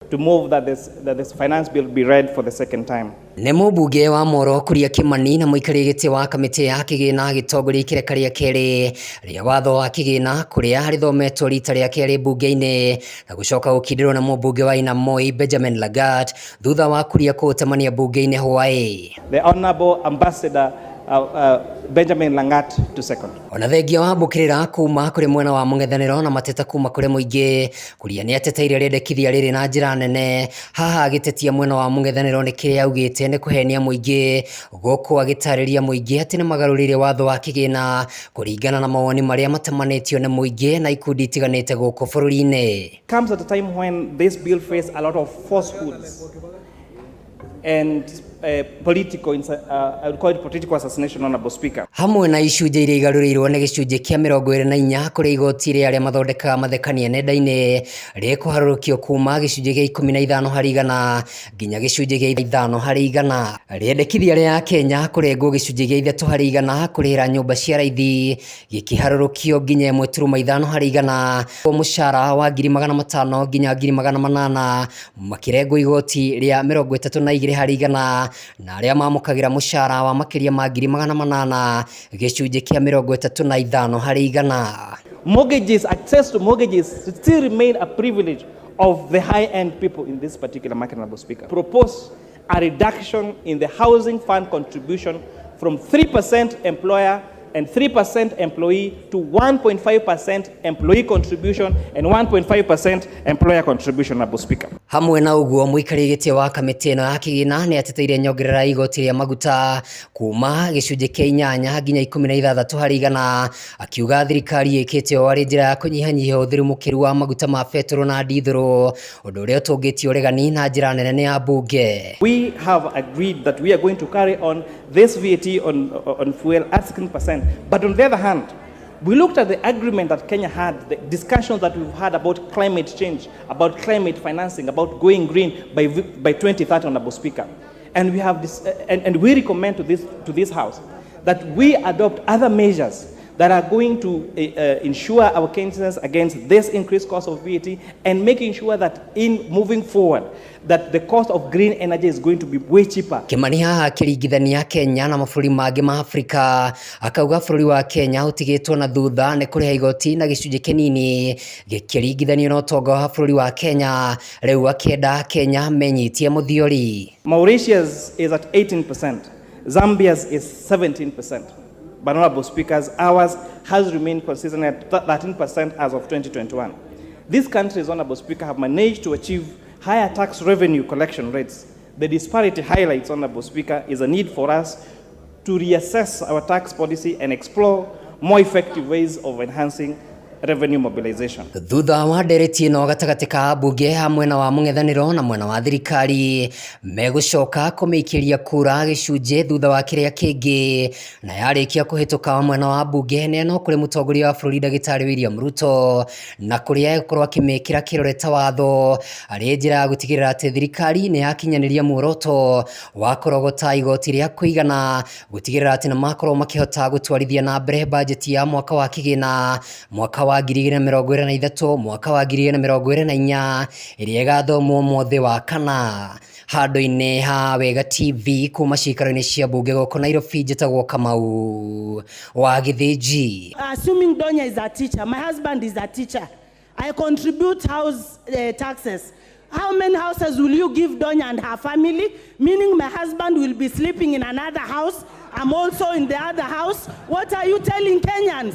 To move that this finance bill be read for the second time. Nĩ mũmbunge wa Moro Kuria Kimani na mũikarĩri gĩtĩ wa kamĩtĩ ya kĩgĩna agĩtongoria ikereka rĩa kerĩ rĩa watho wa kĩgĩna kũrĩa rĩthometwo rita rĩa kerĩ mbunge-inĩ na gũcoka gũkindĩrwo na mũmbunge wa Ainamoi Benjamin Lagat thutha wa Kuria kũũtemania mbunge-inĩ hwaĩ. The Honorable Ambassador Benjamin Langat to second. Ona thengia wa mbũkĩrĩra kuma kũrĩ mwena wa mũng'ethanĩro na mateta kuma kũrĩ mũingĩ, Kuria nĩ ateteire rĩendekithia rĩrĩ na njĩra nene, haha agĩtetia mwena wa mũng'ethanĩro nĩ kĩrĩa augĩte nĩ kũhenia mũingĩ, gũkũ agĩtarĩria mũingĩ atĩ nĩ magarũrĩire watho wa kĩgĩna kũringana na mawoni marĩa matemanĩtio nĩ mũingĩ na ikundi itiganĩte gũkũ bũrũri-inĩ. Comes at a time when this bill faced a lot of falsehoods and political, I would call it political assassination, Honorable Speaker. Hamwe na icunjĩ iria igarũrĩirwo nĩ gĩcunjĩ kĩa 24 kũrĩ igoti rĩa arĩa mathondekaga mathekania nenda-inĩ rĩkũharũrũkio kuma gĩcunjĩ gĩa 15% nginya gĩcunjĩ gĩa 5%. Rĩendekithia rĩa Kenya kũrengwo gĩcunjĩ gĩa 3% kũrĩhĩra nyũmba cia raithi gĩkĩharũrũkio nginya 1.5%, mũcara wa 500,000 nginya 800,000 makĩrengwo igoti rĩa 32% na arĩa mamũkagĩra mũcara wa makĩria ma 800,000 gĩcunjĩ kĩa 35%. Mortgages, access to mortgages still remain a privilege of the high-end people in this particular market, Honorable Speaker. Propose a reduction in the housing fund contribution from 3% employer and 3% employee to 1.5% employee contribution and 1.5% employer contribution, Honorable Speaker. Hamwe na ũguo, mũikarĩri gĩtĩ wa kamĩtĩ ĩno ya kĩgĩna nĩ ateteire nyongerera ya igoti rĩa maguta kuma gĩcunjĩ kĩa 8 nginya 16% akiuga thirikari ĩkĩte ũũ arĩ njĩra ya kũnyihanyihia ũhũthĩri mũkĩru wa maguta ma betũrũ na ndithũrũ, ũndũ ũrĩa ũtũngĩtie ũregani na njĩra nene nĩ ambunge. We have agreed that we are going to carry on this VAT on fuel at 16%. But on the other hand, we looked at the agreement that Kenya had, the discussions that we've had about climate change, about climate financing, about going green by 2030, Honorable Speaker. And we, have this, and we recommend to this House that we adopt other measures that are going to ensure our Kenyans against this increased cost of VAT and making sure that in moving forward, that the cost of green energy is going to be way cheaper. Kimani haha akĩringithania Kenya na mabũrũri mangĩ ma Afrika, akauga bũrũri wa Kenya ũtigĩtwo na thutha nĩ kũrĩha igoti na gĩcunjĩ kĩnini gĩkĩringithanio na ũtonga wa bũrũri wa Kenya, rĩu akĩenda Kenya menyitie mũthiori. Mauritius is at 18%, Zambia's is 17%. But, Honorable Speakers, ours has remained consistent at 13% as of 2021. These countries, Honorable Speaker, have managed to achieve higher tax revenue collection rates. The disparity highlights, Honorable Speaker, is a need for us to reassess our tax policy and explore more effective ways of enhancing revenue mobilization. Thutha wa ndereti ĩno gatagatĩ ka ambunge a mwena wa mũng'ethanĩro na mwena wa thirikari, megũcoka kũmĩikĩria kura gĩcunjĩ thutha wa kĩrĩa kĩngĩ, na yarĩkia kũhĩtũka mwena wa mbunge neanwo kũrĩ mũtongoria wa bũrũri ndagĩtarĩ William Ruto, na kũrĩa egũkorwo akĩmĩkĩra kĩrore ta watho arĩ njĩra ya gũtigĩrĩra atĩ thirikari nĩ yakinyanĩria muoroto wa kũrogota igoti rĩa kũigana gũtigĩrĩra atĩ nĩ makorwo makĩhota gũtwarithia na mbere bajeti ya mwaka wa kĩgĩna mwaka wa 2023 mwaka wa 2024 ĩrĩa ĩgathomwo mũthĩ wa kana handũ-inĩ ha Wega TV kuma cikaro-inĩ cia mbunge gũkũ Nairobi. Njĩtagwo Kamau wa Gĩthĩnji. Assuming Donya is a teacher, my husband is a teacher. I contribute house taxes. How many houses will you give Donya and her family? Meaning my husband will be sleeping in another house. I'm also in the other house. What are you telling Kenyans?